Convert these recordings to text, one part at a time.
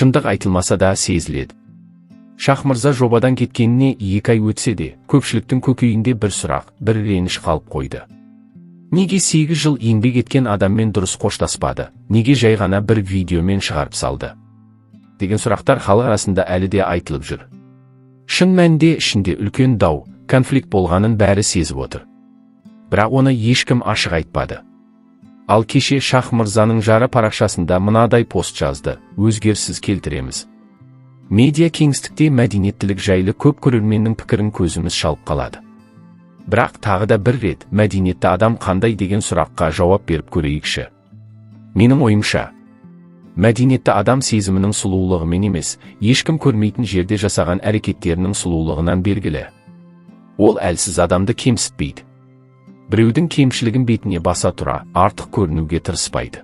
Шындық айтылмаса да сезіледі. Шах мырза жобадан кеткеніне 2 ай өтсе де, көпшіліктің көкейінде бір сұрақ, бір реніш қалып қойды. Неге 8 жыл еңбек еткен адаммен дұрыс қоштаспады? Неге жай ғана бір видеомен шығарып салды? Деген сұрақтар халық арасында әлі де айтылып жүр. Шын мәнінде ішінде үлкен дау, конфликт болғанын бәрі сезіп отыр. Бірақ оны ешкім ашық айтпады. Ал кеше Шах мырзаның жары парақшасында мынадай пост жазды, өзгеріссіз келтіреміз. Медиа кеңістікте мәдениеттілік жайлы көп көрерменнің пікірін көзіміз шалып қалады. Бірақ тағы да бір рет мәдениетті адам қандай деген сұраққа жауап беріп көрейікші. Менің ойымша, мәдениетті адам сезімінің сұлулығымен емес, ешкім көрмейтін жерде жасаған әрекеттерінің сұлулығынан белгілі. Ол әлсіз адамды кемсітпейді. Біреудің кемшілігін бетіне баса тұра, артық көрінуге тырыспайды.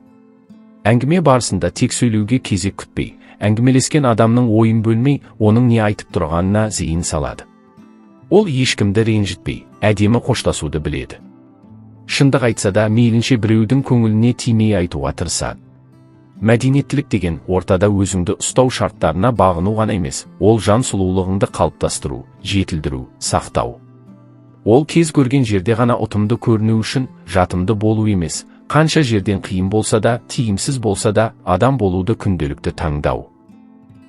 Әңгіме барысында тек сөйлеуге кезек күтпей, әңгімелескен адамның ойын бөлмей, оның не айтып тұрғанына зейін салады. Ол ешкімді ренжітпей, әдемі қоштасуды біледі. Шындық айтса да, мейлінше біреудің көңіліне тимей айтуға тырысады. Мәдениеттілік деген ортада өзіңді ұстау шарттарына бағыну ғана емес, ол жан сұлулығыңды қалыптастыру, жетілдіру, сақтау. Ол кез көрген жерде ғана ұтымды көріну үшін жатымды болу емес, қанша жерден қиын болса да, тиімсіз болса да, адам болуды күнделікті таңдау.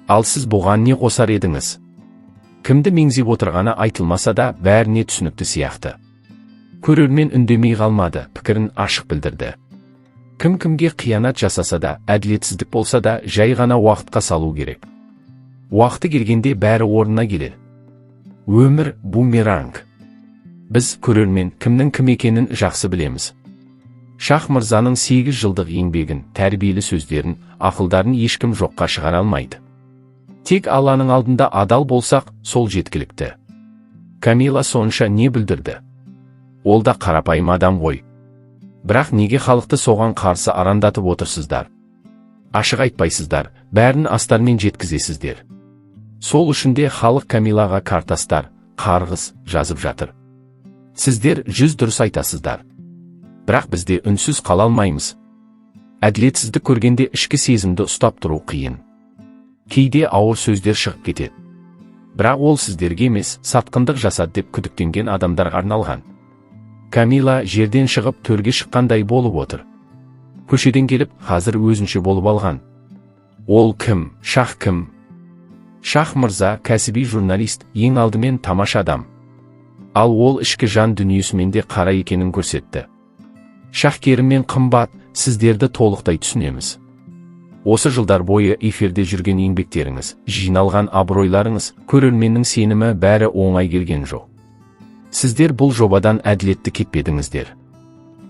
Ал сіз бұған не қосар едіңіз? Кімді меңзеп отырғаны айтылмаса да, бәріне түсінікті сияқты. Көрермен үндемей қалмады, пікірін ашық білдірді. Кім кімге қиянат жасаса да, әділетсіздік болса да, жай ғана уақытқа салу керек. Уақыты келгенде бәрі орнына келеді. Өмір – бумеранг. Біз, көрермен, кімнің кім екенін жақсы білеміз. Шах мырзаның 8 жылдық еңбегін, тәрбиелі сөздерін, ақылдарын ешкім жоққа шығара алмайды. Тек Алланың алдында адал болсақ, сол жеткілікті. Камила сонша не бүлдірді? Ол да қарапайым адам ғой. Бірақ неге халықты соған қарсы арандатып отырсыздар? Ашық айтпайсыздар, бәрін астармен жеткізесіздер. Сол үшін де халық Камилаға картастар, қарғыс жазып жатыр. Сіздер жүз дұрыс айтасыздар. Бірақ бізде үнсіз қала алмаймыз. Әділетсіздік көргенде ішкі сезімді ұстап тұру қиын. Кейде ауыр сөздер шығып кетеді. Бірақ ол сіздерге емес, сатқындық жасады деп күдіктенген адамдарға арналған. Камила жерден шығып, төрге шыққандай болып отыр. Көшеден келіп, қазір өзінше болып алған. Ол кім, Шах кім? Шах мырза кәсіби журналист, ең алдымен тамаша адам. Ал ол ішкі жан дүниесімен де қара екенін көрсетті. Шахкерім мен Қымбат, сіздерді толықтай түсінеміз. Осы жылдар бойы эфирде жүрген еңбектеріңіз, жиналған абыройларыңыз, көрерменнің сенімі, бәрі оңай келген жоқ. Сіздер бұл жобадан әділетті кетпедіңіздер.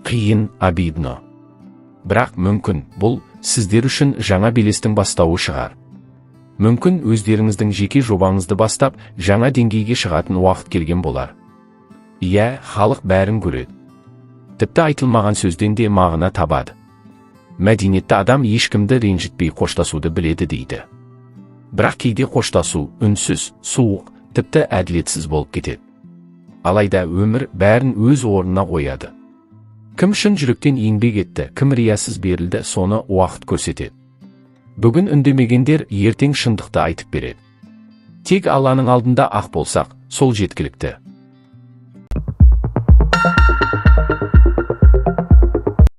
Қиын, обидно. Бірақ мүмкін, бұл сіздер үшін жаңа белестің бастауы шығар. Мүмкін, өздеріңіздің жеке жобаңызды бастап, жаңа деңгейге шығатын уақыт келген болар. Иә, халық бәрін көреді. Тіпті айтылмаған сөзден де мағына табады. Мәдениетті адам ешкімді ренжітпей қоштасуды біледі дейді. Бірақ кейде қоштасу үнсіз, суық, тіпті әділетсіз болып кетеді. Алайда өмір бәрін өз орнына қояды. Кім шын жүректен еңбек етті, кім риясыз берілді, соны уақыт көрсетеді. Бүгін үндемегендер ертең шындықты айтып береді. Тек Алланың алдында ақ болсақ, сол жеткілікті.